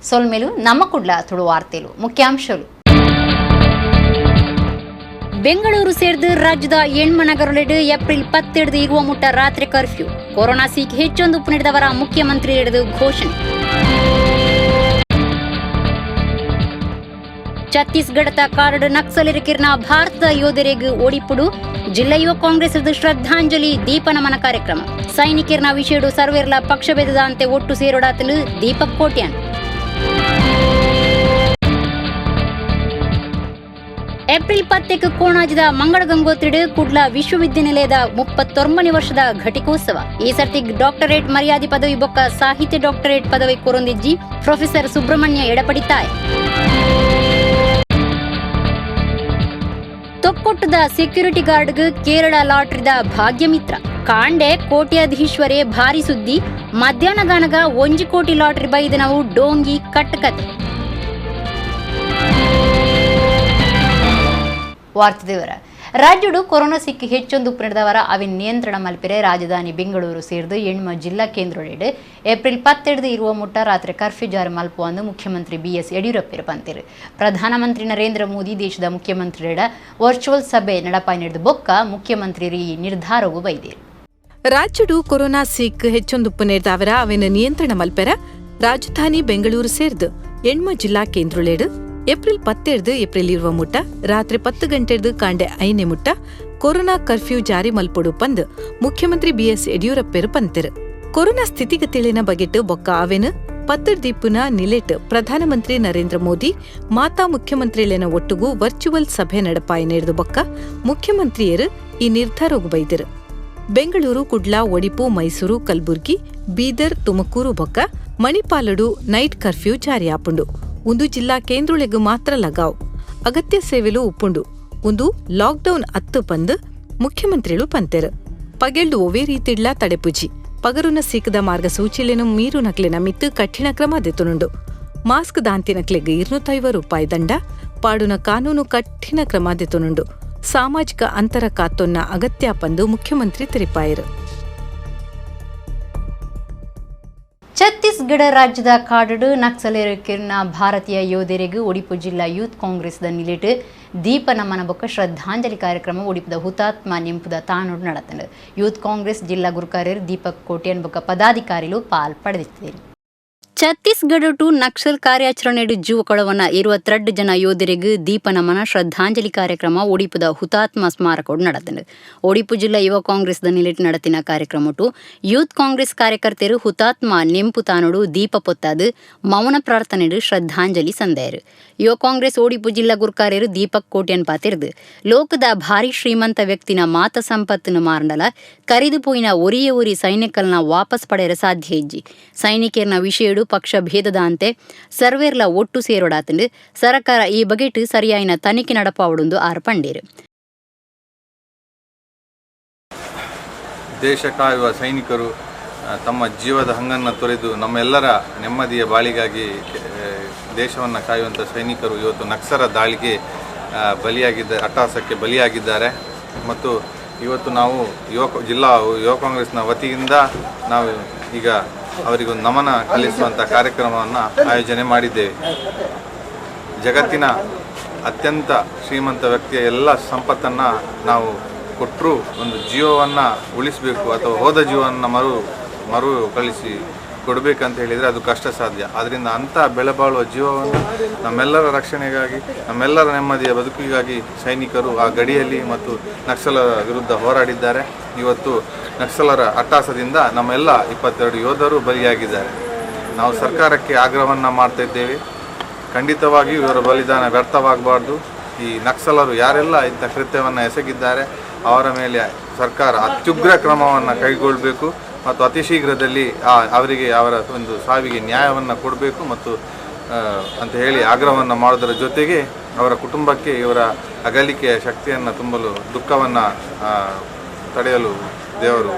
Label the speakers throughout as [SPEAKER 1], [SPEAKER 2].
[SPEAKER 1] ಸೊಲ್ಮೆಲು. ನಮ್ಮ ಕುಡ್ಲ ತುಳು ವಾರ್ತೆಲು ಮುಖ್ಯಾಂಶಗಳು. ಬೆಂಗಳೂರು ಸೇರ್ದು ರಾಜ್ಯದ ಎಣ್ಮ ನಗರಲೆಡ್ ಏಪ್ರಿಲ್ 10 ಡ್ದು 20 ಮುಟ್ಟ ರಾತ್ರಿ ಕರ್ಫ್ಯೂ. ಕೊರೋನಾ ಸೀಕ್ ಹೆಚ್ಚೊಂದು ಉಪ್ಪುನೆಡ್ದಾವರ ಮುಖ್ಯಮಂತ್ರಿ ಹಿಡಿದು ಘೋಷಣೆ. ಛತ್ತೀಸ್ಗಢದ ಕಾರಡ್ ನಕ್ಸಲರಿಕಿರ್ನ ಭಾರತದ ಯೋಧರಿಗೆ ಒಡಿಪುಡು ಜಿಲ್ಲಾ ಯುವ ಕಾಂಗ್ರೆಸ್ ಶ್ರದ್ಧಾಂಜಲಿ ದೀಪ ನಮನ ಕಾರ್ಯಕ್ರಮ. ಸೈನಿಕರ್ನ ವಿಷಯಡು ಸರ್ವೇರ್ಲ ಪಕ್ಷಭೇದದಂತೆ ಒಟ್ಟು ಸೇರೋಡಾತಲು ದೀಪಕ್ ಕೋಟ್ಯಾನ್. ಏಪ್ರಿಲ್ 10ಕ್ಕೆ ಕೋಣಾಜಿದ ಮಂಗಳ ಗಂಗೋತ್ರಿಡು ಕುಡ್ಲ ವಿಶ್ವವಿದ್ಯಾನಿಲಯದ 39ನೇ ವರ್ಷದ ಘಟಿಕೋತ್ಸವ. ಈ ಸರ್ತಿ ಡಾಕ್ಟರೇಟ್ ಮರ್ಯಾದೆ ಪದವಿ ಬೊಕ್ಕ ಸಾಹಿತ್ಯ ಡಾಕ್ಟರೇಟ್ ಪದವಿ ಕೊರೊಂದಿಜ್ಜಿ ಪ್ರೊಫೆಸರ್ ಸುಬ್ರಹ್ಮಣ್ಯ ಎಡಪಡಿತಾಯ್. ತೊಕ್ಕೊಟ್ಟದ ಸೆಕ್ಯೂರಿಟಿ ಗಾರ್ಡ್ಗ್ ಕೇರಳ ಲಾಟರಿದ ಭಾಗ್ಯಮಿತ್ರ. ಕಾಂಡೆ ಕೋಟ್ಯಾಧೀಶ್ವರೇ ಭಾರಿ ಸುದ್ದಿ. ಮಧ್ಯಾಹ್ನ ಗಾನಗ 1 ಕೋಟಿ ಲಾಟರಿ ಬೈದನವು ಡೋಂಗಿ ಕಟ್ಟಕತೆ. ವಾರ್ತೆದೇವರ ರಾಜ್ಯಡು ಕೊರೋನಾ ಸಿಕ್ಕಿ ಹೆಚ್ಚೊಂದು ನಡೆದವರ ಅವಿನ ನಿಯಂತ್ರಣ ಮಲ್ಪಿರೆ ರಾಜಧಾನಿ ಬೆಂಗಳೂರು ಸೇರಿದು ಎಣ್ಮ ಜಿಲ್ಲಾ ಕೇಂದ್ರೊಳೆಡ್ ಏಪ್ರಿಲ್ 10 ಡ್ದು 20 ಮುಟ್ಟ ರಾತ್ರಿ ಕರ್ಫ್ಯೂ ಜಾರಿ ಮಲ್ಪುವಂದು ಮುಖ್ಯಮಂತ್ರಿ ಬಿಎಸ್ ಯಡಿಯೂರಪ್ಪರು ಪಂತಿರು. ಪ್ರಧಾನಮಂತ್ರಿ ನರೇಂದ್ರ ಮೋದಿ ದೇಶದ ಮುಖ್ಯಮಂತ್ರಿಗಳ ವರ್ಚುವಲ್ ಸಭೆ ನಡಪಾಯಿ ನಡೆದು ಬೊಕ್ಕ ಮುಖ್ಯಮಂತ್ರಿ ಈ ನಿರ್ಧಾರವು ಬೈದಿರು.
[SPEAKER 2] ರಾಜ್ಯಡು ಕೊರೋನಾ ಸೀಕ್ ಹೆಚ್ಚೊಂದುಪ್ಪು ನೇರ್ದಾವರ ಅವೆನ ನಿಯಂತ್ರಣ ಮಲ್ಪೆರ ರಾಜಧಾನಿ ಬೆಂಗಳೂರು ಸೇರ್ದು ಎಣ್ಮ ಜಿಲ್ಲಾ ಕೇಂದ್ರೊಳೆಡ್ ಏಪ್ರಿಲ್ 10ಡ್ದು ಏಪ್ರಿಲ್ 20 ಮುಟ್ಟ ರಾತ್ರಿ 10 ಗಂಟೆಡ್ದು ಕಾಂಡೆ 5ನೇ ಮುಟ್ಟ ಕೊರೋನಾ ಕರ್ಫ್ಯೂ ಜಾರಿ ಮಲ್ಪೊಡು ಪಂದ್ ಮುಖ್ಯಮಂತ್ರಿ ಬಿಎಸ್ ಯಡಿಯೂರಪ್ಪೆರು ಪಂತೆರು. ಕೊರೋನಾ ಸ್ಥಿತಿಗತಿಳಿನ ಬಗೆಟ್ ಬೊಕ್ಕ ಅವೆನ್ ಪತ್ತರ್ದೀಪುನ ನಿಲೆಟ್ ಪ್ರಧಾನಮಂತ್ರಿ ನರೇಂದ್ರ ಮೋದಿ ಮಾತಾ ಮುಖ್ಯಮಂತ್ರಿಲೆನ ಒಟ್ಟುಗು ವರ್ಚುವಲ್ ಸಭೆ ನಡಪಾಯಿ ನೇರ್ದು ಬೊಕ್ಕ ಮುಖ್ಯಮಂತ್ರಿಯರು ಈ ನಿರ್ಧಾರೊಗು ಬೈದರು. ಬೆಂಗಳೂರು, ಕುಡ್ಲ, ಒಡಿಪು, ಮೈಸೂರು, ಕಲಬುರ್ಗಿ, ಬೀದರ್, ತುಮಕೂರು ಬೊಕ್ಕ ಮಣಿಪಾಲಡು ನೈಟ್ ಕರ್ಫ್ಯೂ ಜಾರಿಯಾಪುಂಡು. ಉಂದು ಜಿಲ್ಲಾ ಕೇಂದ್ರೊಳೆಗ್ ಮಾತ್ರ ಲಗಾವ್. ಅಗತ್ಯ ಸೇವೆಲು ಉಪ್ಪುಂಡು. ಉಂದು ಲಾಕ್ಡೌನ್ ಅತ್ತು ಪಂದ್ ಮುಖ್ಯಮಂತ್ರಿಲು ಪಂತೆರು. ಪಗೆಲ್ಡು ಒವ್ವೇ ರೀತಿಡ್ಲ ತಡೆಪುಜಿ. ಪಗರುನ ಸೀಕದ ಮಾರ್ಗಸೂಚಿಲೆನು ಮೀರು ನಕ್ಲೆನ ಮಿತ್ತು ಕಠಿಣ ಕ್ರಮ ದೆತೊನುಂಡು. ಮಾಸ್ಕ್ ದಾಂತಿನಕ್ಲೆಗ್ 250 ರೂಪಾಯಿ ದಂಡ ಪಾಡುನ ಕಾನೂನು ಕಠಿಣ ಕ್ರಮ ದೆತೊನುಂಡು. ಸಾಮಾಜಿಕ ಅಂತರ ಕಾತೊನ್ನ ಅಗತ್ಯ ಪಂದು ಮುಖ್ಯಮಂತ್ರಿ ತೆರಿಪಾಯರು.
[SPEAKER 1] ಛತ್ತೀಸ್ಗಢ ರಾಜ್ಯದ ಕಾಡಡು ನಕ್ಸಲರಿಕಿರ್ನ ಭಾರತೀಯ ಯೋಧರಿಗೆ ಒಡಿಪು ಜಿಲ್ಲಾ ಯೂತ್ ಕಾಂಗ್ರೆಸ್ದ ನಿಲೆಟ್ ದೀಪ ನಮನ ಬೊಕ್ಕ ಶ್ರದ್ಧಾಂಜಲಿ ಕಾರ್ಯಕ್ರಮ ಒಡಿಪುದ ಹುತಾತ್ಮ ನೆಂಪುದ ತಾನೋಡು ನಡತಂಡು. ಯೂತ್ ಕಾಂಗ್ರೆಸ್ ಜಿಲ್ಲಾ ಗುರುಕಾರ್ಯರು ದೀಪಕ್ ಕೋಟ್ಯಾನ್ ಬೊಕ್ಕ ಪದಾಧಿಕಾರಿಲು ಪಾಲ್ ಪಡೆದಿದ್ದಾರೆ. ಛತ್ತೀಸ್ಗಢ ಟು ನಕ್ಸಲ್ ಕಾರ್ಯಾಚರಣೆಡು ಜೀವ ಕಳವನ 22 ಜನ ಯೋಧರಿಗೆ ದೀಪ ನಮನ ಶ್ರದ್ಧಾಂಜಲಿ ಕಾರ್ಯಕ್ರಮ ಒಡಿಪುದ ಹುತಾತ್ಮ ಸ್ಮಾರಕೋಡು ನಡೆತಂಡು. ಒಡಿಪು ಜಿಲ್ಲಾ ಯುವ ಕಾಂಗ್ರೆಸ್ the ನಿಲೆಟ್ நடத்தின ಕಾರ್ಯಕ್ರಮಟು ಯೂತ್ ಕಾಂಗ್ರೆಸ್ ಕಾರ್ಯಕರ್ತರು ಹುತಾತ್ಮ ನೆಂಪು ತಾನೋಡು ದೀಪ ಪೊತ್ತಾದು ಮೌನ ಪ್ರಾರ್ಥನೆಡು ಶ್ರದ್ಧಾಂಜಲಿ ಸಂದಾಯರು. ಯುವ ಕಾಂಗ್ರೆಸ್ ಒಡಿಪು ಜಿಲ್ಲಾ ಗುರ್ಕಾರ್ಯರು ದೀಪಕ್ ಕೋಟ್ಯನ್ ಪಾತಿರ್ದು, ಲೋಕದ ಭಾರಿ ಶ್ರೀಮಂತ ವ್ಯಕ್ತಿನ ಮಾತ ಸಂಪತ್ತಿನ ಮಾರಂಡಲ ಕರಿದು ಪೋಯಿನ ಒರಿಯ ಒರಿ ಸೈನಿಕಲ್ನ ವಾಪಸ್ ಪಡೆಯರ ಸಾಧ್ಯ ಇಜ್ಜಿ. ಸೈನಿಕರ್ನ ವಿಷಯಡು ಪಕ್ಷ ಭೇದದಾಂತೆ ಸರ್ವೇರ್ಲ ಒಟ್ಟು ಸೇರೋಡಾತಂಡು. ಸರಕಾರ ಈ ಬಗೆಟ್ ಸರಿಯಾಯಿನ ತನಿಖೆ ನಡಪಾವಡುಂದು ಆರ್ ಪಂಡೇರು.
[SPEAKER 3] ದೇಶ ಕಾಯುವ ಸೈನಿಕರು ತಮ್ಮ ಜೀವದ ಹಂಗನ್ನು ತೊರೆದು ನಮ್ಮೆಲ್ಲರ ನೆಮ್ಮದಿಯ ಬಾಳಿಗಾಗಿ ದೇಶವನ್ನು ಕಾಯುವಂಥ ಸೈನಿಕರು ಇವತ್ತು ನಕ್ಸರ ದಾಳಿಗೆ ಬಲಿಯಾಗಿದ್ದ ಅಟ್ಟಹಾಸಕ್ಕೆ ಬಲಿಯಾಗಿದ್ದಾರೆ. ಮತ್ತು ಇವತ್ತು ನಾವು ಜಿಲ್ಲಾ ಯುವ ಕಾಂಗ್ರೆಸ್ನ ವತಿಯಿಂದ ನಾವು ಈಗ ಅವರಿಗೊಂದು ನಮನ ಸಲ್ಲಿಸುವಂಥ ಕಾರ್ಯಕ್ರಮವನ್ನು ಆಯೋಜನೆ ಮಾಡಿದ್ದೇವೆ. ಜಗತ್ತಿನ ಅತ್ಯಂತ ಶ್ರೀಮಂತ ವ್ಯಕ್ತಿಯ ಎಲ್ಲ ಸಂಪತ್ತನ್ನು ನಾವು ಕೊಟ್ಟರೂ ಒಂದು ಜೀವವನ್ನು ಉಳಿಸಬೇಕು ಅಥವಾ ಹೋದ ಜೀವವನ್ನು ಮರು ಮರು ಕಳಿಸಿ ಕೊಡಬೇಕಂತ ಹೇಳಿದರೆ ಅದು ಕಷ್ಟ ಸಾಧ್ಯ. ಆದ್ದರಿಂದ ಅಂಥ ಬೆಲೆಬಾಳುವ ಜೀವವನ್ನು ನಮ್ಮೆಲ್ಲರ ರಕ್ಷಣೆಗಾಗಿ, ನಮ್ಮೆಲ್ಲರ ನೆಮ್ಮದಿಯ ಬದುಕಿಗಾಗಿ ಸೈನಿಕರು ಆ ಗಡಿಯಲ್ಲಿ ಮತ್ತು ನಕ್ಸಲರ ವಿರುದ್ಧ ಹೋರಾಡಿದ್ದಾರೆ. ಇವತ್ತು ನಕ್ಸಲರ ಅಟ್ಟಾಸದಿಂದ ನಮ್ಮೆಲ್ಲ 22 ಯೋಧರು ಬಲಿಯಾಗಿದ್ದಾರೆ. ನಾವು ಸರ್ಕಾರಕ್ಕೆ ಆಗ್ರಹವನ್ನು ಮಾಡ್ತಾ ಇದ್ದೇವೆ. ಖಂಡಿತವಾಗಿಯೂ ಇವರ ಬಲಿದಾನ ವ್ಯರ್ಥವಾಗಬಾರ್ದು. ಈ ನಕ್ಸಲರು ಯಾರೆಲ್ಲ ಇಂಥ ಕೃತ್ಯವನ್ನು ಎಸಗಿದ್ದಾರೆ, ಅವರ ಮೇಲೆ ಸರ್ಕಾರ ಅತ್ಯುಗ್ರ ಕ್ರಮವನ್ನು ಕೈಗೊಳ್ಳಬೇಕು ಮತ್ತು ಅತಿ ಶೀಘ್ರದಲ್ಲಿ ಅವರಿಗೆ ಅವರ ಒಂದು ಸಾವಿಗೆ ನ್ಯಾಯವನ್ನು ಕೊಡಬೇಕು ಮತ್ತು ಅಂತ ಹೇಳಿ ಆಗ್ರಹವನ್ನು ಮಾಡೋದರ ಜೊತೆಗೆ ಅವರ ಕುಟುಂಬಕ್ಕೆ ಇವರ ಅಗಲಿಕೆಯ ಶಕ್ತಿಯನ್ನು ತುಂಬಲು, ದುಃಖವನ್ನು ತಡೆಯಲು ದೇವರು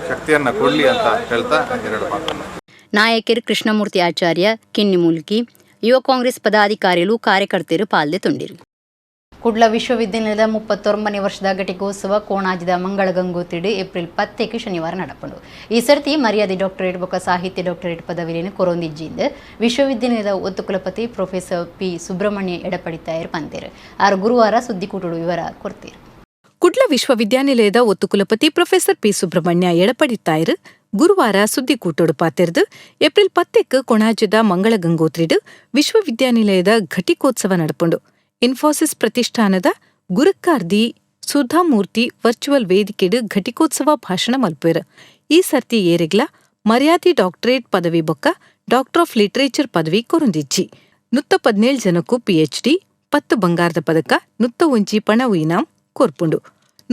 [SPEAKER 3] ಶಕ್ತಿಯನ್ನು ಕೊಡಲಿ ಅಂತ ಹೇಳ್ತಾ ಎರಡು ಮಾತನ್ನು.
[SPEAKER 1] ನಾಯಕರು ಕೃಷ್ಣಮೂರ್ತಿ ಆಚಾರ್ಯ ಕಿನ್ನಿಮೂಲ್ಕಿ, ಯುವ ಕಾಂಗ್ರೆಸ್ ಪದಾಧಿಕಾರಿಗಳು, ಕಾರ್ಯಕರ್ತರು ಪಾಲ್ದೆ ತುಂಡಿರು. Kudla ವಿಶ್ವವಿದ್ಯಾನಿಲಯದ 39ನೇ ವರ್ಷದ ಘಟಿಕೋತ್ಸವ ಕೋಣಾಜಿದ ಮಂಗಳಗಂಗೋತ್ರಿಡ್ ಏಪ್ರಿಲ್ 10ಕ್ಕೆ ಶನಿವಾರ നടപ്പುಂಡು. ಈ ಸರ್ತಿ ಮರ್ಯಾದೆ ಡಾಕ್ಟರೇಟ್ ಬೊಕ್ಕ ಸಾಹಿತ್ಯ ಡಾಕ್ಟರೇಟ್ ಪದವಿಯನ್ನು ಕೊರೊಂದಿಜ್ಜಿಂದ ವಿಶ್ವವಿದ್ಯಾನಿಲಯದ ಒತ್ತು ಕುಲಪತಿ ಪ್ರೊಫೆಸರ್ ಪಿ ಸುಬ್ರಹ್ಮಣ್ಯ ಎಡಪಡಿತಾಯರು ಪಂತೇರು. ಆರು ಗುರುವಾರ ಸುದ್ದಿಕೂಟಡು ವಿವರ ಕೊಡ್ತೀರು.
[SPEAKER 2] ಕುಡ್ಲ ವಿಶ್ವವಿದ್ಯಾನಿಲಯದ ಒತ್ತು ಕುಲಪತಿ ಪ್ರೊಫೆಸರ್ ಪಿ ಸುಬ್ರಹ್ಮಣ್ಯ ಎಡಪಡಿತಾಯರು ಗುರುವಾರ ಸುದ್ದಿಕೂಟೋಡು ಪಾತೆರ್ದು ಏಪ್ರಿಲ್ 10ಕ್ಕೆ ಕೊಣಾಜದ ಮಂಗಳಗಂಗೋತ್ರಿಡ್ ವಿಶ್ವವಿದ್ಯಾನಿಲಯದ ಘಟಿಕೋತ್ಸವ നടപ്പುಂಡು. ಇನ್ಫೋಸಿಸ್ ಪ್ರತಿಷ್ಠಾನದ ಗುರುಕಾರ್ದಿ ಸುಧಾಮೂರ್ತಿ ವರ್ಚುವಲ್ ವೇದಿಕೆಡು ಘಟಿಕೋತ್ಸವ ಭಾಷಣ ಮಲ್ಪೇರು. ಈ ಸರ್ತಿ ಏರೆಗ್ಲ ಮರ್ಯಾದಿ ಡಾಕ್ಟರೇಟ್ ಪದವಿ ಬೊಕ್ಕ doctor of literature ಪದವಿ ಕೊರೊಂದಿಜ್ಜಿ. 117 ಜನಕ್ಕೂ ಪಿಎಚ್ಡಿ, 10 ಬಂಗಾರದ ಪದಕ, 101 ಪಣವು ಇನಾಮ್ ಕೊರ್ಪುಂಡು.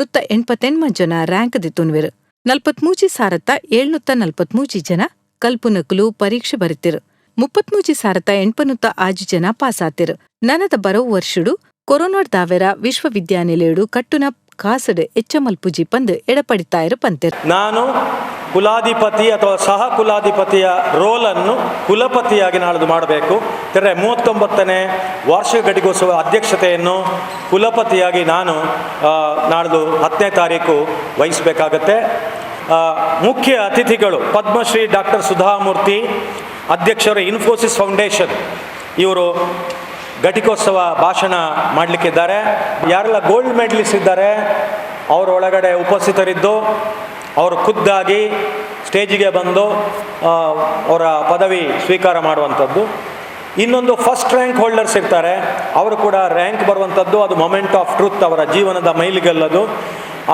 [SPEAKER 2] 188 ಜನ ರ್ಯಾಂಕ್ ದಿತ್ತುನ್ವೆರು. 43,743 ಜನ ಕಲ್ಪುನಕುಲು ಪರೀಕ್ಷೆ ಬರೆತಿರು. 33,806 ಜನ ಪಾಸಾತಿರು. ನನದ ಬರೋ ವರ್ಷಡು ಕೊರೋನಾಡ್ದಾವೆರ ವಿಶ್ವವಿದ್ಯಾನಿಲಯಡು ಕಟ್ಟುನ ಕಾಸಡು ಎಚ್ಚಮಲ್ಪುಜಿ ಪಂದು ಎಡಪಡಿತಾಯರು ಪಂತೆರು.
[SPEAKER 4] ನಾನು ಕುಲಾಧಿಪತಿ ಅಥವಾ ಸಹ ಕುಲಾಧಿಪತಿಯ ರೋಲನ್ನು ಕುಲಪತಿಯಾಗಿ ನಾಳದು ಮಾಡಬೇಕು. ತೆರೆ 39ನೇ ವಾರ್ಷಿಕ ಘಟಿಕೋತ್ಸವ ಅಧ್ಯಕ್ಷತೆಯನ್ನು ಕುಲಪತಿಯಾಗಿ ನಾನು ನಾಳ್ದು 10ನೇ ತಾರೀಕು ವಹಿಸಬೇಕಾಗತ್ತೆ. ಮುಖ್ಯ ಅತಿಥಿಗಳು ಪದ್ಮಶ್ರೀ ಡಾಕ್ಟರ್ ಸುಧಾಮೂರ್ತಿ, ಅಧ್ಯಕ್ಷರು ಇನ್ಫೋಸಿಸ್ ಫೌಂಡೇಶನ್, ಇವರು ಘಟಿಕೋತ್ಸವ ಭಾಷಣ ಮಾಡಲಿಕ್ಕಿದ್ದಾರೆ. ಯಾರೆಲ್ಲ ಗೋಲ್ಡ್ ಮೆಡಲಿಸ್ಟ್ ಇದ್ದಾರೆ ಅವರೊಳಗಡೆ ಉಪಸ್ಥಿತರಿದ್ದು ಅವರು ಖುದ್ದಾಗಿ ಸ್ಟೇಜಿಗೆ ಬಂದು ಅವರ ಪದವಿ ಸ್ವೀಕಾರ ಮಾಡುವಂಥದ್ದು. ಇನ್ನೊಂದು first rank holders ಇರ್ತಾರೆ, ಅವರು ಕೂಡ ರ್ಯಾಂಕ್ ಬರುವಂಥದ್ದು. ಅದು moment of truth, ಅವರ ಜೀವನದ ಮೈಲಿಗಲ್ಲದು.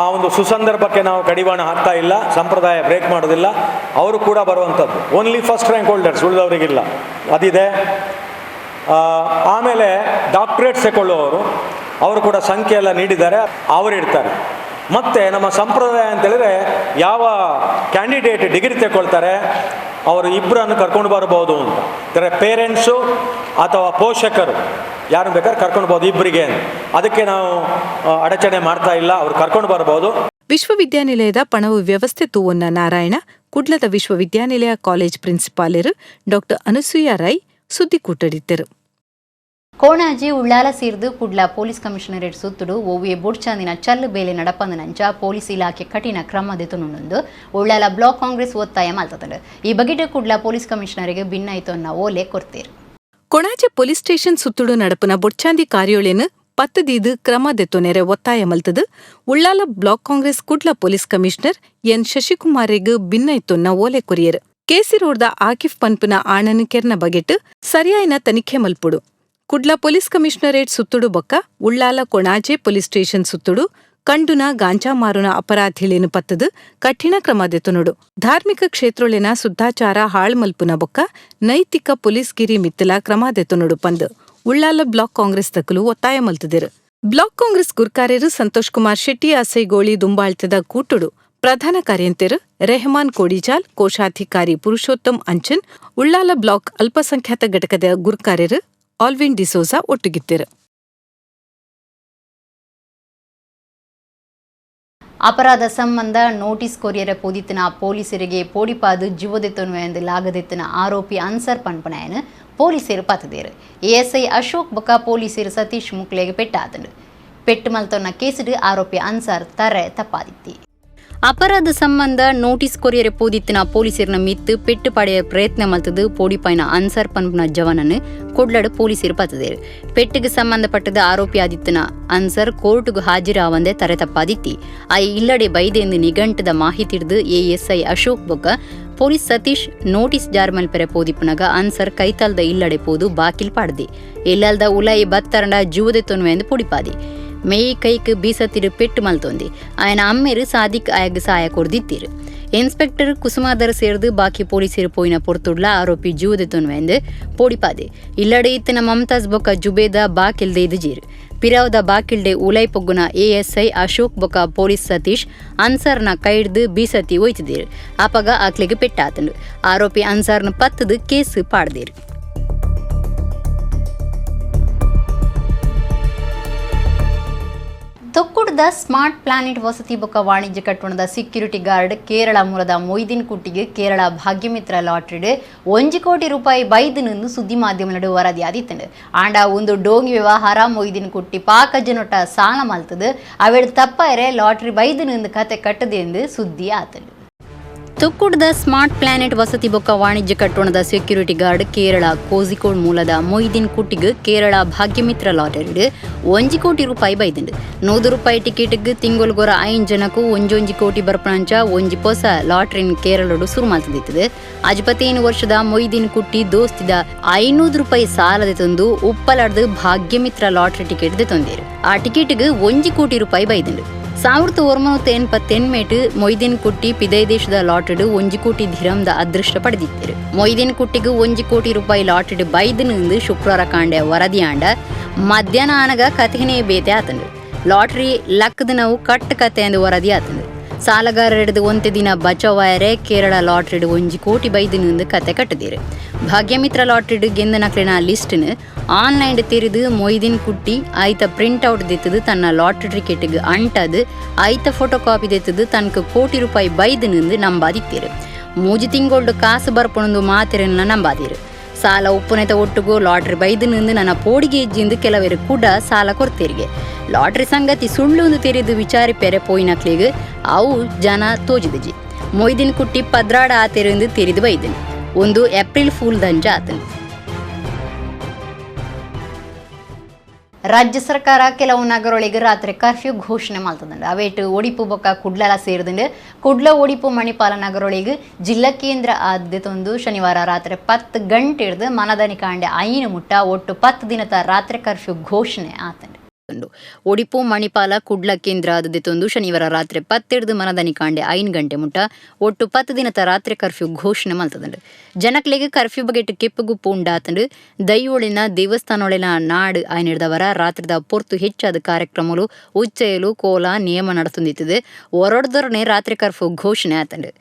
[SPEAKER 4] ಆ ಒಂದು ಸುಸಂದರ್ಭಕ್ಕೆ ನಾವು ಕಡಿವಾಣ ಹಾಕ್ತಾ ಇಲ್ಲ, ಸಂಪ್ರದಾಯ ಬ್ರೇಕ್ ಮಾಡೋದಿಲ್ಲ. ಅವರು ಕೂಡ ಬರುವಂಥದ್ದು. Only first rank holders, ಉಳಿದವರಿಗಿಲ್ಲ, ಅದಿದೆ. ಆಮೇಲೆ ಡಾಕ್ಟ್ರೇಟ್ಸ್ ತಗೊಳ್ಳುವವರು ಅವರು ಕೂಡ ಸಂಖ್ಯೆ ಎಲ್ಲ ನೀಡಿದ್ದಾರೆ, ಅವರು ಇರ್ತಾರೆ. ಮತ್ತು ನಮ್ಮ ಸಂಪ್ರದಾಯ ಅಂತೇಳಿದರೆ ಯಾವ ಕ್ಯಾಂಡಿಡೇಟ್ ಡಿಗ್ರಿ ತಗೊಳ್ತಾರೆ ಅವರು ಇಬ್ಬರನ್ನು ಕರ್ಕೊಂಡು ಬರ್ಬೋದು ಅಂತ. ಅಂದರೆ ಪೇರೆಂಟ್ಸು ಅಥವಾ ಪೋಷಕರು ಯಾರು ಬೇಕಾದ್ರೆ ಕರ್ಕೊಂಡು ಬರ್ಬೋದು ಇಬ್ಬರಿಗೆ. ಅದಕ್ಕೆ ನಾವು ಅಡಚಣೆ ಮಾಡ್ತಾ ಇಲ್ಲ, ಅವ್ರು ಕರ್ಕೊಂಡು ಬರ್ಬೋದು.
[SPEAKER 2] ವಿಶ್ವವಿದ್ಯಾನಿಲಯದ ಪಣವು ವ್ಯವಸ್ಥೆ ತೂವೊನ್ನ ನಾರಾಯಣ, ಕುಡ್ಲದ ವಿಶ್ವವಿದ್ಯಾನಿಲಯ ಕಾಲೇಜ್ ಪ್ರಿನ್ಸಿಪಾಲರು ಡಾಕ್ಟರ್ ಅನಸೂಯ ರೈ ಸುದ್ದಿಕೂಟಡಿದ್ದರು.
[SPEAKER 1] ಕೋಣಾಜಿ ಉಳ್ಳಾಲ ಸೇರ್ದು ಕುಡ್ಲ ಪೊಲೀಸ್ ಕಮಿಷನರೇಟ್ ಸುತ್ತುಡು ಓವಿಯ ಬೊಡ್ಚಾಂದಿನ ಚಲ್ಲು ಬೇಲೆ ನಡಪಂದನಂಚ ಪೊಲೀಸ್ ಇಲಾಖೆ ಕಠಿಣ ಕ್ರಮ ದೆತುನುಂಡು ಉಳ್ಳಾಲ ಬ್ಲಾಕ್ ಕಾಂಗ್ರೆಸ್ ಒತ್ತಾಯ ಮಲ್ತದಂಡು. ಈ ಬಗೆಟ್ ಕುಡ್ಲ ಪೊಲೀಸ್ ಕಮಿಷನರಿಗೆ ಭಿನ್ನಾಯಿತೊನ್ನ ಓಲೆ ಕೊಡ್ತೇರು.
[SPEAKER 2] ಕೊಣಾಜೆ ಪೊಲೀಸ್ ಸ್ಟೇಷನ್ ಸುತ್ತುಡು ನಡಪುನ ಬೊಡ್ಚಾಂದಿ ಕಾರ್ಯೋಳೆನು 10 ದೀದು ಕ್ರಮ ದೆತ್ತೊನೆರೆ ಒತ್ತಾಯ ಮಲ್ತದು Ullal block Congress Kudla police commissioner N ಶಶಿಕುಮಾರಿಗೆ ಭಿನ್ನಾಯಿತೊನ್ನ ಓಲೆ ಕೊರಿಯರು. ಕೆಸಿ ರೋಡ್ದ ಆಕಿಫ್ ಪನ್ಪುನ ಆಣನ ಕೆರ್ನ ಬಗೆಟ್ ಸರಿಯಾಯಿನ ತನಿಖೆ ಮಲ್ಪುಡು. ಕುಡ್ಲ ಪೊಲೀಸ್ ಕಮಿಷನರೇಟ್ ಸುತ್ತುಡು ಬೊಕ್ಕ ಉಳ್ಳಾಲ ಕೊಣಾಜೆ ಪೊಲೀಸ್ ಸ್ಟೇಷನ್ ಸುತ್ತುಡು ಕಂಡುನ ಗಾಂಜಾ ಮಾರುನ ಅಪರಾಧಿಲೇನು ಪತ್ತದು ಕಠಿಣ ಕ್ರಮ ದೆತುನುಡು. ಧಾರ್ಮಿಕ ಕ್ಷೇತ್ರೊಳೆನ ಶುದ್ಧಾಚಾರ ಹಾಳ್ಮಲ್ಪುನ ಬೊಕ್ಕ ನೈತಿಕ ಪೊಲೀಸ್ಗಿರಿ ಮಿತ್ತಲ ಕ್ರಮ ದೆತುನುಡು ಪಂದು ಉಳ್ಳಾಲ ಬ್ಲಾಕ್ ಕಾಂಗ್ರೆಸ್ ತಕಲು ಒತ್ತಾಯ ಮಲ್ತದಿರು. ಬ್ಲಾಕ್ ಕಾಂಗ್ರೆಸ್ ಗುರ್ಕಾರ್ಯರು ಸಂತೋಷ್ ಕುಮಾರ್ ಶೆಟ್ಟಿ ಅಸೈಗೋಳಿ ದುಂಬಾಳ್ತದ ಕೂಟುಡು ಪ್ರಧಾನ ಕಾರ್ಯಂತೆರು ರೆಹಮಾನ್ ಕೋಡಿಜಾಲ್, ಕೋಶಾಧಿಕಾರಿ ಪುರುಷೋತ್ತಮ್ ಅಂಚನ್, ಉಳ್ಳಾಲ ಬ್ಲಾಕ್ ಅಲ್ಪಸಂಖ್ಯಾತ ಘಟಕದ ಗುರ್ಕಾರ್ಯರು ಆಲ್ವಿನ್ ಡಿಸೋಜಾ ಒಟ್ಟುಗಿತ್ತಿರು.
[SPEAKER 1] ಅಪರಾಧ ಸಂಬಂಧ ನೋಟಿಸ್ ಕೊರಿಯರ ಪೊದಿತ್ತಿನ ಪೊಲೀಸರಿಗೆ ಪೋಡಿಪಾದು ಜೀವದೆತ್ತನು ಎಂದು ಲಾಗದೆತ್ತಿನ ಆರೋಪಿ ಅನ್ಸರ್ ಪನ್ಪನಾಯನು ಪೊಲೀಸರು ಪತ್ತದೇರು. ಎಎಸ್ಐ ಅಶೋಕ್ ಬೊಕ್ಕ ಪೊಲೀಸರು ಸತೀಶ್ ಮುಕ್ಲೆಗೆ ಪೆಟ್ಟಾತನು. ಪೆಟ್ಟು ಮಲ್ತೊನ್ನ ಕೇಸಿಡು ಆರೋಪಿ ಅನ್ಸರ್ ತರೆ ತಪ್ಪಾದಿತ್ತಿ. ಅಪರಾಧ ಸಂಬಂಧ ನೋಟಿಸ್ ಕೊರಿಯರೆ ಪೋದಿತ್ತಿನ ಪೊಲೀಸರನ ಮಿತ್ತು ಪೆಟ್ಟು ಪಡೆಯ ಪ್ರಯತ್ನ ಮಲ್ತದು ಪೋಡಿಪಾಯಿನ ಅನ್ಸರ್ ಪನ್ಪುನ ಜವನನ್ನು ಕೊಡ್ಲಡು ಪೊಲೀಸರು ಪತ್ತದೇರು. ಪೆಟ್ಟಿಗೆ ಸಂಬಂಧಪಟ್ಟದ ಆರೋಪಿ ಆದಿತ್ತಿನ ಅನ್ಸರ್ ಕೋರ್ಟ್ಗೂ ಹಾಜರಾವಂದೆ ತರೆ ತಪ್ಪಾದಿತ್ತಿ. ಆ ಇಲ್ಲಡೆ ಬೈದೆಂದು ನಿಘಂಟದ ಮಾಹಿತಿ ಹಿಡಿದು ಎಎಸ್ಐ ಅಶೋಕ್ ಬೊಕ್ಕ ಪೊಲೀಸ್ ಸತೀಶ್ ನೋಟಿಸ್ ಜಾರ್ಮಲ್ ಪೆರೆ ಪೋದಿಪ್ಪುನಗ ಅನ್ಸರ್ ಕೈತಾಲ್ದ ಇಲ್ಲಡೆ ಪೋದು ಬಾಕಿಲ್ ಪಾಡ್ದಿ. ಇಲ್ಲಲ್ದ ಉಲಾಯಿ ಬತ್ತರಂಡ ಜೀವದೆ ತೊನ್ವೆ ಎಂದು ಪೊಡಿಪಾದಿ. ಮೇಯ್ ಕೈಕ್ ಬೀಸತ್ತಿರು ಪೆಟ್ಟು ಮಲ್ತೊಂದಿ. ಆಯನ ಅಮ್ಮೇರು ಸಾದಿಕ್ ಆಯಗ್ ಸಹಾಯ ಕೊರ್ದಿತ್ತೀರು. ಇನ್ಸ್ಪೆಕ್ಟರ್ ಕುಸುಮಾದರ್ ಸೇರ್ದು ಬಾಕಿ ಪೊಲೀಸರು ಪೋಯಿನ ಪೊರ್ತುಡ್ಲ ಆರೋಪಿ ಜೀವದೆ ತೊನ್ವೆಂದು ಪೋಡಿಪಾದೆ. ಇಲ್ಲಡೆ ಇತ್ತಿನ ಮಮತಾಜ್ ಬೊಕ್ಕ ಜುಬೇದ ಬಾಕಿಲ್ದೆ ಇದು ಜೀರು. ಪಿರಾವದ ಬಾಕಿಲ್ಡೆ ಉಲೈ ಪೊಗ್ಗುನ ಎಎಸ್ಐ ಅಶೋಕ್ ಬೊಕ್ಕ ಪೊಲೀಸ್ ಸತೀಶ್ ಅನ್ಸರ್ನ ಕೈಡ್ದು ಬೀಸತ್ತಿ ಒಯ್ತಿದ್ದೀರು. ಆಪಗ ಆಕ್ಲಿಗೆ ಪೆಟ್ಟಾತಂಡು. ಆರೋಪಿ ಅನ್ಸರ್ನ ಪತ್ತದು ಕೇಸ್ ಪಾಡ್ದಿರು. ತೊಕ್ಕುಡ್ದ ತುಕ್ಕುಡದ ಸ್ಮಾರ್ಟ್ ಪ್ಲಾನೆಟ್ ವಸತಿ ಬೊಕ್ಕ ವಾಣಿಜ್ಯ ಕಟ್ಟಣದ ಸೆಕ್ಯೂರಿಟಿ ಗಾರ್ಡ್ ಕೇರಳ ಮೂಲದ ಮೊಯ್ದಿನ್ ಕುಟ್ಟಿಗೆ ಕೇರಳ ಭಾಗ್ಯಮಿತ್ರ ಲಾಟರಿಡ್ 1 ಕೋಟಿ ರೂಪಾಯಿ ಬೈದನನ್ನು ಸುದ್ದಿ ಮಾಧ್ಯಮ ನಡುವೆ ವರದಿಯಾದಿತ್ತಂಡು. ಆಂಡ ಒಂದು ಡೋಂಗಿ ವ್ಯವಹಾರ ಮೊಯ್ದಿನ್ ಕುಟ್ಟಿ ಪಾಕ ಜನೊಟ್ಟ ಸಾಲ ಮಲ್ತದು ಅವೆಡ್ ತಪ್ಪಾಯರೆ ಲಾಟರಿ ಬೈದನಂದು ಕತೆ ಕಟ್ಟದೆ ಎಂದು ಸುದ್ದಿ ಆತಂಡು. ತುಕ್ಕುಡದ ಸ್ಮಾರ್ಟ್ ಪ್ಲಾನೆಟ್ ವಸತಿ ಬೊಕ್ಕ ವಾಣಿಜ್ಯ ಕಟ್ಟಣದ ಸೆಕ್ಯೂರಿಟಿ ಗಾರ್ಡ್ ಕೇರಳ ಕೋಝಿಕೋಡ್ ಮೂಲದ ಮೊಯ್ದಿನ್ ಕುಟ್ಟಿಗೆ ಕೇರಳ ಭಾಗ್ಯಮಿತ್ರ ಲಾಟರಿಡ್ 1 ಕೋಟಿ ರೂಪಾಯಿ ಬೈದಂಡು. 100 ರೂಪಾಯಿ ಟಿಕೆಟ್ಗೆ ತಿಂಗೊಲ್ಗೊರ 5 ಜನಕ್ಕೂ 1 ಕೋಟಿ ಬರ್ಪಣಂಚ 1 ಪೊಸ ಲಾಟರಿನ್ ಕೇರಳಡು ಸುರು ಮಾಡ್ತಿದ್ದಿತ್ತು. 55 ವರ್ಷದ ಮೊಯ್ದಿನ್ ಕುಟ್ಟಿ ದೋಸ್ತಿದ 500 ರೂಪಾಯಿ ಸಾಲದೆ ತಂದು ಉಪ್ಪಲಾಡ್ದು ಭಾಗ್ಯಮಿತ್ರ ಲಾಟರಿ ಟಿಕೆಟ್ ತಂದಿರು. ಆ ಟಿಕೆಟ್ಗೆ 1 ಕೋಟಿ ರೂಪಾಯಿ ಬೈದಂಡು. 1988 ಮೊಯ್ದಿನ್ ಕುಟ್ಟಿ ಪಿದೈ ದೇಶದ ಲಾಟರಿಡ್ 1 ಕೋಟಿ ಧಿರಮ್ದ ಅದೃಷ್ಟ ಪಡೆದಿದ್ದರು. ಮೊಯ್ದಿನ್ ಕುಟ್ಟಿಗೆ 1 ಕೋಟಿ ರೂಪಾಯಿ ಲಾಟರಿಡ್ ಬೈದನಿಂದ ಶುಕ್ರವಾರ ಕಾಂಡೆ ವರದಿಯಾಂಡ ಮಧ್ಯಾಹ್ನ ಆನಗ ಕಥೆನೇ ಬೇತೆ ಆತಂಡು. ಲಾಟರಿ ಲಕ್ಕದ ನಾವು ಕಟ್ಟ ಕತೆ ಎಂದು ವರದಿ ಆತಂಡು. ಸಾಲಗಾರರಿಡ್ದು ಒಂತೆ ದಿನ ಬಚಾವಾಯರೆ ಕೇರಳ ಲಾಟರಿಡ್ 1 ಕೋಟಿ ಬೈದನಿಂದ ಕತೆ ಕಟ್ಟದಿರು. ಭಾಗ್ಯಮಿತ್ರ ಲಾಟರಿಡ್ ಗೆಂದ ನಕ್ಲಿನ ಲಿಸ್ಟ್ನ ಆನ್ಲೈನ್ ತೆರೆದು ಮೊಯ್ದಿನ್ ಕುಟ್ಟಿ ಆಯ್ತ ಪ್ರಿಂಟ್ಔಟ್ ದೆತ್ತದು ತನ್ನ ಲಾಟರಿ ಟಿಕೆಟ್ಗೆ ಅಂಟದು ಆಯ್ತ ಫೋಟೋ ಕಾಪಿ ದೆತ್ತದು ತನಕ ಕೋಟಿ ರೂಪಾಯಿ ಬೈದನಿಂದ ನಂಬಾದಿತ್ತೀರು. 3 ತಿಂಗಳು ಕಾಸು ಬರ್ಪಣಂದು ಮಾತಿರನ್ನ ನಂಬಾದಿರು. ಸಾಲ ಉಪ್ಪುನೆತ ಒಟ್ಟುಗು ಲಾಟ್ರಿ ಬೈದನಿಂದ ನನ್ನ ಪೋಡಿಗೆ ಹೆಜ್ಜಿಂದು ಕೆಲವರು ಕೂಡ ಸಾಲ ಕೊಡ್ತೀರಿಗೆ. ಲಾಟ್ರಿ ಸಂಗತಿ ಸುಳ್ಳು ತೆರೆದು ವಿಚಾರಿ ಪೆರೆ ಪೋಯಿನಕ್ಲಿಗೆ ಅವು ಜನ ತೋಜಿದಜಿ. ಮೊಯ್ದಿನ್ ಕುಟ್ಟಿ ಪದ್ರಾಡ ಆತೆರೆಂದು ತೆರೆದು ಬೈದನು. ಒಂದು ಏಪ್ರಿಲ್ ಫೂಲ್ ದಂಜ ಆತನು. ರಾಜ್ಯ ಸರ್ಕಾರ ಕೆಲವು ನಗರೊಳಗೆ ರಾತ್ರಿ ಕರ್ಫ್ಯೂ ಘೋಷಣೆ ಮಾಡ್ತದಂಡು. ಅವೇಟು ಒಡಿಪು ಬೊಕ್ಕ ಕುಡ್ಲಲ ಸೇರಿದಂಡು. ಕುಡ್ಲ ಒಡಿಪು ಮಣಿಪಾಲ ನಗರೊಳಗೆ ಜಿಲ್ಲಾ ಕೇಂದ್ರ ಆದ್ಯತೊಂದು ಶನಿವಾರ ರಾತ್ರಿ 10 ಗಂಟೆ ಹಿಡಿದು ಮನದನಿ ಕಾಂಡೆ 5 ಮುಟ್ಟ ಒಟ್ಟು 10 ದಿನದ ರಾತ್ರಿ ಕರ್ಫ್ಯೂ ಘೋಷಣೆ ಆತಂಡು. ಒಡಿಪು ಮಣಿಪಾಲ ಕುಡ್ಲ ಕೇಂದ್ರ ಆದದಿತ್ತೊಂದು ಶನಿವಾರ ರಾತ್ರಿ 10 ಮನದನಿ ಕಾಂಡೆ 5 ಗಂಟೆ ಮುಟ್ಟ ಒಟ್ಟು 10 ದಿನದ ರಾತ್ರಿ ಕರ್ಫ್ಯೂ ಘೋಷಣೆ ಮಲ್ತದಂಡು. ಜನಕ್ಲೆಗೆ ಕರ್ಫ್ಯೂ ಬಗೆಟ್ ಕೆಪ್ಪುಗುಪ್ಪು ಉಂಡಾತಂಡು. ದೈವೊಳಿನ ದೇವಸ್ಥಾನೊಳಿನ ನಾಡು ಆಯ್ನಿಡ್ದವರ ರಾತ್ರಿದ ಪೊರ್ತು ಹೆಚ್ಚಾದ ಕಾರ್ಯಕ್ರಮಗಳು ಉಚ್ಚಯಲು ಕೋಲ ನಿಯಮ ನಡೆಸುಂದಿತ್ತದೆ. ಹೊರಡ್ದೊರನೆ ರಾತ್ರಿ ಕರ್ಫ್ಯೂ ಘೋಷಣೆ ಆತಂಡು.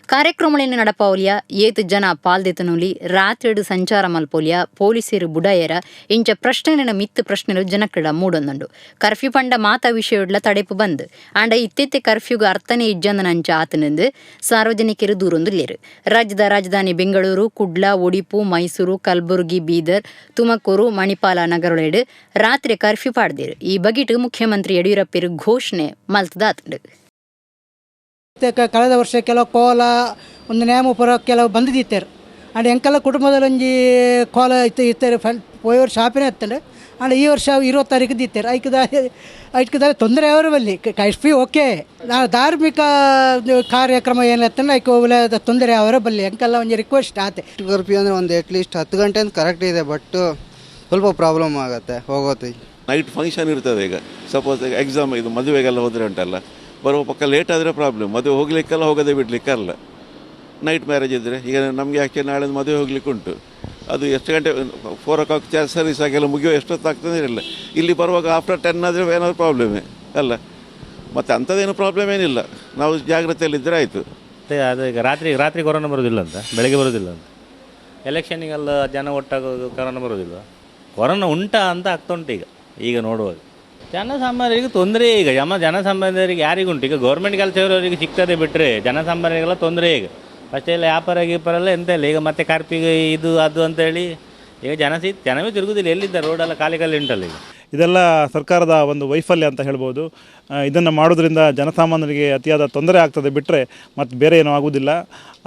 [SPEAKER 1] ಕಾರ್ಯಕ್ರಮಗಳನ್ನು ನಡಪಾವಲಿಯ ಏತು ಜನ ಪಾಲ್ದೆತನುಲಿ ರಾತ್ರಿಡು ಸಂಚಾರ ಮಲ್ಪೋಲಿಯ ಪೊಲೀಸರು ಬುಡಾಯರ ಇಂಚ ಪ್ರಶ್ನೆನ ಮಿತ್ತು ಪ್ರಶ್ನೆಲು ಜನಕ್ಕಿಡ ಮೂಡೊಂದುಂಡು. ಕರ್ಫ್ಯೂ ಪಂಡ ಮಾತಾ ವಿಷಯಡ್ಲ ತಡೆಪು ಬಂದು ಆಂಡ ಇತ್ತೆತ್ತೆ ಕರ್ಫ್ಯೂಗೆ ಅರ್ಥನೇ ಇಜ್ಜಂದನಂಚ ಆತನಿಂದು ಸಾರ್ವಜನಿಕರು ದೂರೊಂದುಲ್ಲೇರು. ರಾಜ್ಯದ ರಾಜಧಾನಿ ಬೆಂಗಳೂರು, ಕುಡ್ಲ, ಒಡಿಪು, ಮೈಸೂರು, ಕಲಬುರಗಿ, ಬೀದರ್, ತುಮಕೂರು, ಮಣಿಪಾಲ ನಗರೊಳೆಡು ರಾತ್ರಿ ಕರ್ಫ್ಯೂ ಪಾಡ್ದಿರು. ಈ ಬಗೆಟ್ ಮುಖ್ಯಮಂತ್ರಿ ಯಡಿಯೂರಪ್ಪರು ಘೋಷಣೆ ಮಲ್ತದಾತಂಡು.
[SPEAKER 5] ಕಳೆದ ವರ್ಷ ಕೆಲವು ಕೋಲ ಒಂದು ನೇಮ ಪೂರ ಕೆಲವು ಬಂದಿದ್ದಿತ್ತಾರೆ. ಆ್ಯಂಡ್ ಎಂಕೆಲ್ಲ ಕುಟುಂಬದಲ್ಲಿ ಒಂಜಿ ಕೋಲ ಇತ್ತು ಇತ್ತಾರೆ. ಪೋಯ ವರ್ಷ ಆಪಿನ ಇತ್ತಂಡೆ. ಆ್ಯಂಡ್ ಈ ವರ್ಷ 20 ತಾರೀಕು ದಿತ್ತಾರೆ. ಐಕ್ದಾರೆ ತೊಂದರೆ ಅವರು ಬಲ್ಲಿ ಕರ್ಫ್ಯೂ ಓಕೆ. ನಾವು ಧಾರ್ಮಿಕ ಕಾರ್ಯಕ್ರಮ ಏನಿತ್ತಂದ್ರೆ ಐಕ್ ತೊಂದರೆ ಅವರ ಬಲ್ಲಿ ಎಂಕೆಲ್ಲ ಒಂಜಿ ರಿಕ್ವೆಸ್ಟ್ ಆತೆ.
[SPEAKER 6] ಕರ್ಫ್ಯೂ ಅಂದರೆ ಒಂದು ಅಟ್ಲೀಸ್ಟ್ 10 ಗಂಟೆ ಅಂತ ಕರೆಕ್ಟ್ ಇದೆ, ಬಟ್ ಸ್ವಲ್ಪ ಪ್ರಾಬ್ಲಮ್ ಆಗುತ್ತೆ ಹೋಗೋದು.
[SPEAKER 7] ನೈಟ್ ಫಂಕ್ಷನ್ ಇರ್ತದೆ. ಈಗ ಸಪೋಸ್ ಎಕ್ಸಾಮ್ ಇದು ಮದುವೆಗೆಲ್ಲ ಹೋದರೆ ಉಂಟಲ್ಲ, ಬರುವ ಪಕ್ಕ ಲೇಟ್ ಆದರೆ ಪ್ರಾಬ್ಲಮ್. ಮದುವೆ ಹೋಗಲಿಕ್ಕಲ್ಲ, ಹೋಗದೆ ಬಿಡಲಿಕ್ಕಲ್ಲ. ನೈಟ್ ಮ್ಯಾರೇಜ್ ಇದ್ದರೆ ಈಗ ನಮಗೆ ಆ್ಯಕ್ಚುಲಿ ನಾಳೆ ಮದುವೆ ಹೋಗ್ಲಿಕ್ಕೆ ಉಂಟು. ಅದು ಎಷ್ಟು ಗಂಟೆ 4 o'clock church service ಆಗೆಲ್ಲ ಮುಗಿಯೋ ಎಷ್ಟೊತ್ತಾಗ್ತದೆ ಇರಲ್ಲ. ಇಲ್ಲಿ ಬರುವಾಗ ಆಫ್ಟರ್ 10 ಆದರೆ ಏನಾದರೂ ಪ್ರಾಬ್ಲಮೇ ಅಲ್ಲ. ಮತ್ತು ಅಂಥದ್ದೇನು ಪ್ರಾಬ್ಲಮ್ ಏನಿಲ್ಲ, ನಾವು ಜಾಗ್ರತೆಯಲ್ಲಿದ್ದರೆ ಆಯಿತು.
[SPEAKER 8] ಮತ್ತು ಅದು ಈಗ ರಾತ್ರಿ ರಾತ್ರಿ ಕೊರೋನಾ ಬರೋದಿಲ್ಲ ಅಂತ, ಬೆಳಗ್ಗೆ ಬರೋದಿಲ್ಲ ಅಂತ, ಎಲೆಕ್ಷನಿಗೆಲ್ಲ ಜನ ಒಟ್ಟಾಗೋದು, ಕೊರೋನಾ ಬರೋದಿಲ್ಲ. ಕೊರೋನಾ ಉಂಟಾ ಅಂತ ಆಗ್ತಾ ಉಂಟು ಈಗ ಈಗ ನೋಡುವಾಗ. ಜನಸಾಮಾನ್ಯರಿಗೆ ತೊಂದರೆ ಈಗ, ಜನಸಾಮಾನ್ಯರಿಗೆ ಯಾರಿಗುಂಟು ಈಗ? ಗೌರ್ಮೆಂಟ್ ಕೆಲಸ ಇರೋರಿಗೆ ಸಿಗ್ತದೆ ಬಿಟ್ಟರೆ ಜನಸಾಮಾನ್ಯರಿಗೆಲ್ಲ ತೊಂದರೆ ಈಗ. ಫಸ್ಟ್ ಎಲ್ಲ ವ್ಯಾಪಾರ ಗೀಪಾರ ಎಲ್ಲ ಎಂತ ಇಲ್ಲ ಈಗ. ಮತ್ತೆ ಕಾರ್ಪಿಗೆ ಇದು ಅದು ಅಂತೇಳಿ ಈಗ ಜನವೇ ತಿರುಗುದಿಲ್ಲ. ಎಲ್ಲಿದ್ದ ರೋಡೆಲ್ಲ ಖಾಲಿ ಖಾಲಿ ಉಂಟಲ್ಲ ಈಗ.
[SPEAKER 9] ಇದೆಲ್ಲ ಸರ್ಕಾರದ ಒಂದು ವೈಫಲ್ಯ ಅಂತ ಹೇಳ್ಬೋದು. ಇದನ್ನು ಮಾಡೋದ್ರಿಂದ ಜನಸಾಮಾನ್ಯರಿಗೆ ಅತಿಯಾದ ತೊಂದರೆ ಆಗ್ತದೆ ಬಿಟ್ಟರೆ ಮತ್ತು ಬೇರೆ ಏನೂ ಆಗುವುದಿಲ್ಲ.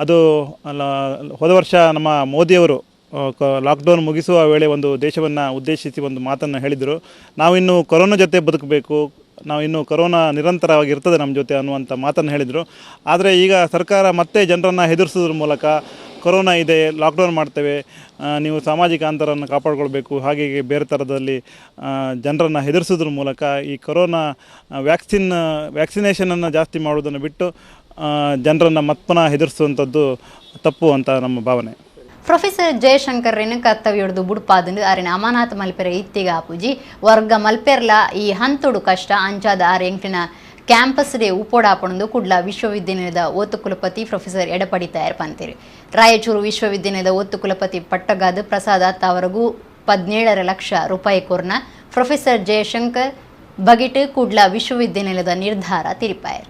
[SPEAKER 9] ಅದು ಹೋದ ವರ್ಷ ನಮ್ಮ ಮೋದಿಯವರು ಲಾಕ್ಡೌನ್ ಮುಗಿಸುವ ವೇಳೆ ಒಂದು ದೇಶವನ್ನು ಉದ್ದೇಶಿಸಿ ಒಂದು ಮಾತನ್ನು ಹೇಳಿದರು. ನಾವಿನ್ನು ಕೊರೋನಾ ಜೊತೆ ಬದುಕಬೇಕು, ನಾವಿನ್ನು ಕೊರೋನಾ ನಿರಂತರವಾಗಿ ಇರ್ತದೆ ನಮ್ಮ ಜೊತೆ ಅನ್ನುವಂಥ ಮಾತನ್ನು ಹೇಳಿದರು. ಆದರೆ ಈಗ ಸರ್ಕಾರ ಮತ್ತೆ ಜನರನ್ನು ಹೆದರಿಸೋದ್ರ ಮೂಲಕ ಕೊರೋನಾ ಇದೆ, ಲಾಕ್ಡೌನ್ ಮಾಡ್ತೇವೆ, ನೀವು ಸಾಮಾಜಿಕ ಅಂತರವನ್ನು ಕಾಪಾಡಿಕೊಳ್ಬೇಕು, ಹಾಗೆ ಹೀಗೆ ಬೇರೆ ಥರದಲ್ಲಿ ಜನರನ್ನು ಹೆದರಿಸೋದ್ರ ಮೂಲಕ ಈ ಕೊರೋನಾ ವ್ಯಾಕ್ಸಿನೇಷನನ್ನು ಜಾಸ್ತಿ ಮಾಡುವುದನ್ನು ಬಿಟ್ಟು ಜನರನ್ನು ಮತ್ಪುನಃ ಹೆದರಿಸುವಂಥದ್ದು ತಪ್ಪು ಅಂತ ನಮ್ಮ ಭಾವನೆ.
[SPEAKER 1] ಪ್ರೊಫೆಸರ್ ಜಯಶಂಕರ್ ರೇನು ಕರ್ತವ್ಯೊಡ್ದು ಬುಡ್ಪಾದಂಡು ಆರಿನ ಅಮಾನಾತ್ ಮಲ್ಪೆರೆ ಇತ್ತಿಗ ಆಪುಜಿ ವರ್ಗ ಮಲ್ಪೆರ್ಲ ಈ ಹಂತೊಡು ಕಷ್ಟ ಅಂಚಾದ ಆರ್ ಎಂಕ್ಲಿನ ಕ್ಯಾಂಪಸ್ ಡೇ ಉಪೋಡಾಪಣಂದು ಕುಡ್ಲ ವಿಶ್ವವಿದ್ಯಾನಿಲಯದ ಒತ್ತು ಕುಲಪತಿ ಪ್ರೊಫೆಸರ್ ಎಡಪಡಿ ತಯಾರ್ ಪಂತೀರಿ. ರಾಯಚೂರು ವಿಶ್ವವಿದ್ಯಾನಿಲಯದ ಒತ್ತು ಕುಲಪತಿ ಪಟ್ಟಗಾದ ಪ್ರಸಾದ ತಾವರೆಗೂ 17.5 ಲಕ್ಷ ರೂಪಾಯಿ ಕೋರ್ನ ಪ್ರೊಫೆಸರ್ ಜಯಶಂಕರ್ ಬಗೆಟ್ ಕುಡ್ಲ ವಿಶ್ವವಿದ್ಯಾನಿಲಯದ ನಿರ್ಧಾರ ತಿರಿಪಾಯರು.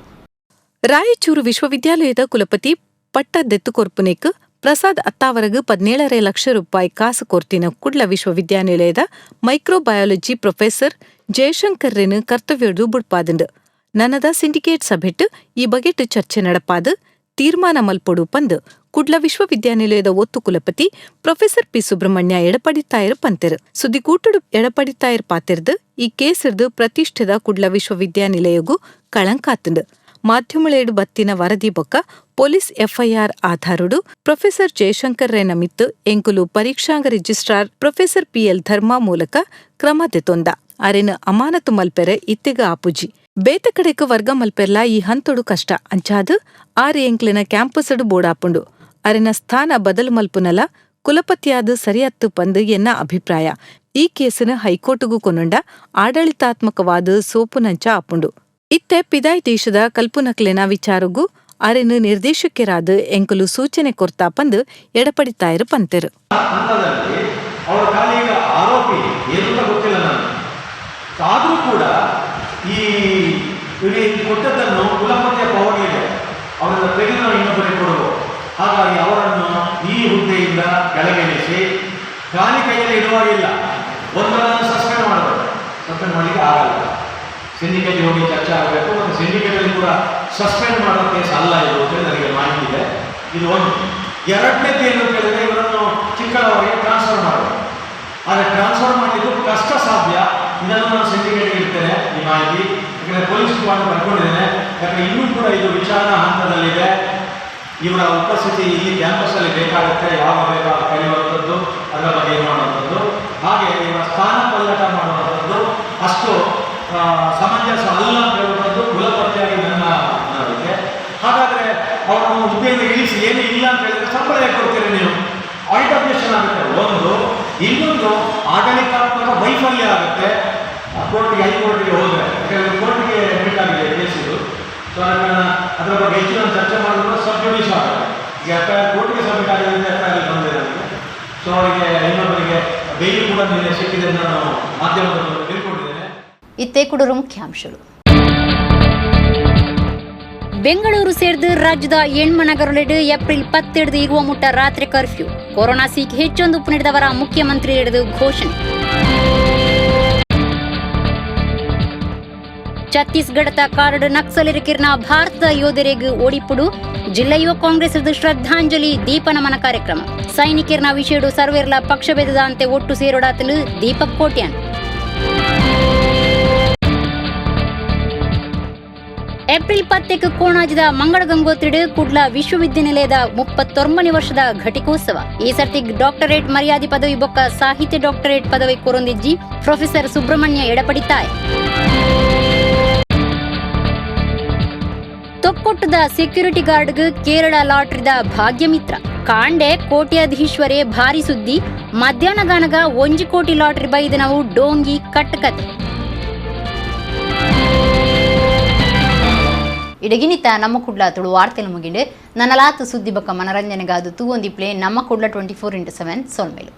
[SPEAKER 2] ರಾಯಚೂರು ವಿಶ್ವವಿದ್ಯಾಲಯದ ಕುಲಪತಿ ಪಟ್ಟ ದೆತ್ತುಕೊರ್ಪುನೆಕ್ ಪ್ರಸಾದ್ ಅತ್ತಾವರಗ್ 17.5 ಲಕ್ಷ ರೂಪಾಯಿ ಕಾಸು ಕೊರ್ತಿನ ಕುಡ್ಲ ವಿಶ್ವವಿದ್ಯಾನಿಲಯದ ಮೈಕ್ರೋಬಯಾಲಜಿ ಪ್ರೊಫೆಸರ್ ಜಯಶಂಕರ್ರೆನ್ ಕರ್ತವ್ಯಡು ಬುಡ್ಪಾದಂಡ್. ನನದ ಸಿಂಡಿಕೇಟ್ ಸಭೆಟ್ ಈ ಬಗೆಟ್ ಚರ್ಚೆ ನಡಪಾದ್ ತೀರ್ಮಾನ ಮಲ್ಪೊಡು ಪಂದ್ ಕುಡ್ಲ ವಿಶ್ವವಿದ್ಯಾನಿಲಯದ ಒತ್ತು ಕುಲಪತಿ ಪ್ರೊಫೆಸರ್ ಪಿ ಸುಬ್ರಹ್ಮಣ್ಯ ಎಡಪಡಿತ್ತಾಯರು ಪಂತೆರು. ಸುದ್ದಿಕೂಟಡು ಎಡಪಡಿತ್ತಾಯರ್ ಪಾತೆರ್ದ್, ಈ ಕೇಸಿರ್ದು ಪ್ರತಿಷ್ಠಿತ ಕುಡ್ಲ ವಿಶ್ವವಿದ್ಯಾನಿಲಯಗೂ ಕಳಂಕಾತುಂಡು. ಮಾಧ್ಯಮಳೇಡು ಬತ್ತಿನ ವರದಿ ಬೊಕ್ಕ ಪೊಲೀಸ್ ಎಫ್ಐಆರ್ ಆಧಾರುಡು ಪ್ರೊಫೆಸರ್ ಜಯಶಂಕರ್ ರೇನ ಮಿತ್ತು ಎಂಕುಲು ಪರೀಕ್ಷಾಂಗ ರಿಜಿಸ್ಟ್ರಾರ್ ಪ್ರೊಫೆಸರ್ ಪಿಎಲ್ ಧರ್ಮ ಮೂಲಕ ಕ್ರಮ ದೆತೊಂದ. ಅರೆನ್ ಅಮಾನತು ಮಲ್ಪೆರೆ ಇತ್ತೆಗ ಆಪುಜಿ. ಬೇತ ಕಡೆಕ್ ವರ್ಗ ಮಲ್ಪೆರ್ಲ ಈ ಹಂತೊಡು ಕಷ್ಟ. ಅಂಚಾದ್ ಆರ್ ಎಂಕ್ಲೆನ ಕ್ಯಾಂಪಸ್ಡ್ ಬೋಡಾಪುಂಡು. ಅರೆನ ಸ್ಥಾನ ಬದಲು ಮಲ್ಪುನಲ ಕುಲಪತಿಯಾದ ಸರಿಯತ್ತು ಪಂದ್ ಎನ್ನ ಅಭಿಪ್ರಾಯ. ಈ ಕೇಸನ ಹೈಕೋರ್ಟ್ಗೂ ಕೊನೊಂಡ ಆಡಳಿತಾತ್ಮಕವಾದ ಸೋಪುನಂಚ ಆಪುಂಡು. ಇತ್ತೆ ಪಿದಾಯ್ ದೇಶದ ಕಲ್ಪುನಕ್ಲೆನ ವಿಚಾರಗು ಅರೆನ್ ನಿರ್ದೇಶಕರಾದ ಎಂಕುಲು ಸೂಚನೆ ಕೊರ್ತಾ ಪಂದ್ ಎಡಪಡಿತಾಯರು ಪಂತೆರು.
[SPEAKER 4] ಹಂತದಲ್ಲಿ ಅವರ ಖಾಲಿ ಈಗ ಆರೋಪಿ ಏನು ಅಂತ ಗೊತ್ತಿಲ್ಲ ನನಗೆ. ಆದರೂ ಕೂಡ ಈ ಇಡೀ ಕೊಟ್ಟದ್ದನ್ನು ಕುಲಪತಿಯ ಪವರ್ ಇದೆ, ಅವರನ್ನು ತೆಗೆದು ನಾವು ಇನ್ನೊಬ್ಬರಿಗೆ ಕೊಡುವುದು. ಹಾಗಾಗಿ ಅವರನ್ನು ಈ ಹುದ್ದೆಯಿಂದ ಕೆಳಗಿಳಿಸಿ ಖಾಲಿ ಕೈಯಲ್ಲಿ ಇಡುವಾಗಿಲ್ಲ. ಒಂದನ್ನು ಸಸ್ಪೆಂಡ್ ಮಾಡಬೇಕು. ಸಸ್ಪೆಂಡ್ ಮಾಡಲಿಕ್ಕೆ ಆಗಲ್ಲ. ಸಿಂಡಿಕೇಟ್ ಹೋಗಿ ಚರ್ಚೆ ಆಗಬೇಕು. ಮತ್ತು ಸಿಂಡಿಕೇಟಲ್ಲಿ ಕೂಡ ಸಸ್ಪೆಂಡ್ ಮಾಡೋ ಕೇಸ್ ಅಲ್ಲ ಇದು ಅಂತೇಳಿ ನನಗೆ ಮಾಹಿತಿ ಇದೆ. ಇದು ಒಂದು. ಎರಡನೇದು ಏನು ಅಂತ ಹೇಳಿದ್ರೆ, ಇವರನ್ನು ಚಿಕ್ಕಳವರಿಗೆ ಟ್ರಾನ್ಸ್ಫರ್ ಮಾಡಬೇಕು. ಆದರೆ ಟ್ರಾನ್ಸ್ಫರ್ ಮಾಡಲಿಕ್ಕೂ ಕಷ್ಟ ಸಾಧ್ಯ. ಇದನ್ನು ನಾನು ಸಿಂಡಿಕೇಟ್ಗೆ ಇಡ್ತೇನೆ ಈ ಮಾಹಿತಿ. ಯಾಕಂದರೆ ಪೊಲೀಸ್ ಡಿಪಾರ್ಟ್ಮೆಂಟ್ ಬರ್ಕೊಂಡಿದ್ದೇನೆ. ಯಾಕಂದರೆ ಇನ್ನೂ ಕೂಡ ಇದು ವಿಚಾರಣಾ ಹಂತದಲ್ಲಿದೆ. ಇವರ ಉಪಸ್ಥಿತಿ ಇಲ್ಲಿ ಕ್ಯಾಂಪಸ್ಸಲ್ಲಿ ಬೇಕಾಗುತ್ತೆ. ಯಾವಾಗ ಬೇಕಾದ ಕರೆಯುವಂಥದ್ದು, ಅದರ ಬಗ್ಗೆ ಏನು ಮಾಡುವಂಥದ್ದು, ಹಾಗೆ ಇವರ ಸ್ಥಾನ ಪಲ್ಲಟ ಮಾಡುವಂಥದ್ದು ಅಷ್ಟು ಸಮಂಜಸ ಅಲ್ಲ ಅಂತ ಹೇಳುವಂಥದ್ದು ಕುಲಪತಿಯಾಗಿ ನನ್ನ ಮನವಿಕೆ. ಹಾಗಾದರೆ ಅವರನ್ನು ಹುದ್ದೆಯಿಂದ ಇಳಿಸಿ ಏನೂ ಇಲ್ಲ ಅಂತ ಹೇಳಿದ್ರೆ ಸಂಬಳ ಹೇಗೆ ಕೊಡ್ತೀರಿ ನೀವು? ಆಡಿಟ್ ಅಬ್ಜೆಕ್ಷನ್ ಆಗುತ್ತೆ ಒಂದು. ಇನ್ನೊಂದು ಆಡಳಿತಾತ್ಮಕ ವೈಫಲ್ಯ ಆಗುತ್ತೆ ಕೋರ್ಟ್ಗೆ, ಹೈಕೋರ್ಟ್ಗೆ ಹೋದರೆ. ಯಾಕಂದರೆ ಕೋರ್ಟ್ಗೆ ಅಡ್ಮಿಟ್ ಆಗಿದೆ ಕೇಸ್ ಇದು. ಸೊ ಆದ ಕಾರಣ ಅದರ ಬಗ್ಗೆ ಹೆಚ್ಚು ನಾನು ಚರ್ಚೆ ಮಾಡಿದ್ರು ಸಬ್ ಜುಡಿಸ್ ಆಗುತ್ತೆ. ಈಗ ಎಫ್ಐಆರ್ ಕೋರ್ಟ್ಗೆ ಸಬ್ಮಿಟ್ ಆಗಿದೆ ಅಂತ ಎಫ್ಐಆರ್ ಬಂದಿದೆ ನನಗೆ. ಸೊ ಅವರಿಗೆ ಇನ್ನೊಬ್ಬರಿಗೆ ಬೇಲ್ ಕೂಡ ನಿನ್ನೆ ಸಿಕ್ಕಿದೆ ಅಂತ ನಾನು ಮಾಧ್ಯಮದ ಮೂಲಕ ತಿಳ್ಕೊಂಡಿದ್ದೇನೆ.
[SPEAKER 1] ಇತ್ತೆ ಕುಡರು ಮುಖ್ಯಾಂಶಗಳು. ಬೆಂಗಳೂರು ಸೇರಿದು ರಾಜ್ಯದ ಎಣ್ಮನಗರೊಲೆಡು ಏಪ್ರಿಲ್ 10 ಇರುವ ಮುಟ್ಟ ರಾತ್ರಿ ಕರ್ಫ್ಯೂ. ಕೊರೋನಾ ಸೀಕ್ ಹೆಚ್ಚೊಂದು ನೀಡಿದವರ ಮುಖ್ಯಮಂತ್ರಿ ಹಿಡಿದು ಘೋಷಣೆ. ಛತ್ತೀಸ್ಗಢದ ಕಾರ್ಡ್ ನಕ್ಸಲರಿಕಿರ್ನ ಭಾರತದ ಯೋಧರಿಗೆ ಓಡಿಪುಡು. ಜಿಲ್ಲಾ ಯುವ ಕಾಂಗ್ರೆಸ್ ಶ್ರದ್ಧಾಂಜಲಿ ದೀಪ ನಮನ ಕಾರ್ಯಕ್ರಮ. ಸೈನಿಕರ್ನ ವಿಷಯಡು ಸರ್ವೇರ್ಲ ಪಕ್ಷಭೇದದ ಅಂತೆ ಒಟ್ಟು ಸೇರೋಡಾತಲು ದೀಪಕ್ ಕೋಟ್ಯಾನ್. ಏಪ್ರಿಲ್ 10 ಕೋಣಾಜದ ಮಂಗಳಗಂಗೋತ್ರಿಡು ಕುಡ್ಲ ವಿಶ್ವವಿದ್ಯಾನಿಲಯದ 39ನೇ ವರ್ಷದ ಘಟಿಕೋತ್ಸವ. ಈ ಸರ್ತಿ ಡಾಕ್ಟರೇಟ್ ಮರ್ಯಾದೆ ಪದವಿ ಬೊಕ್ಕ ಸಾಹಿತ್ಯ ಡಾಕ್ಟರೇಟ್ ಪದವಿ ಕೊರೊಂದಿಜ್ಜಿ ಪ್ರೊಫೆಸರ್ ಸುಬ್ರಹ್ಮಣ್ಯ ಎಡಪಡಿತಾಯ್. ತೊಕ್ಕೊಟ್ಟದ ಸೆಕ್ಯೂರಿಟಿ ಗಾರ್ಡ್ಗ್ ಕೇರಳ ಲಾಟರಿದ ಭಾಗ್ಯಮಿತ್ರ. ಕಾಂಡೆ ಕೋಟ್ಯಾಧೀಶ್ವರೇ ಭಾರಿ ಸುದ್ದಿ. ಮಧ್ಯಾಹ್ನ ಗಾನಗ 1 ಕೋಟಿ ಲಾಟರಿ ಬೈದ ನಾವು ಡೋಂಗಿ ಕಟ್ಟಕತೆ. ಇಡಗಿನಿತ ನಮ್ಮ ಕುಡ್ಲ ತುಳು ವಾರ್ತೆಲು ಮುಗಿಂಡು. ನನ್ನಲಾತು ಸುದ್ದಿ ಬಕ್ಕ ಮನರಂಜನೆಗಾದು ತೂವೊಂದಿ ಪ್ಲೇ ನಮ್ಮ ಕುಡ್ಲ 24x7 ಸೊಲ್ಮೇಲು.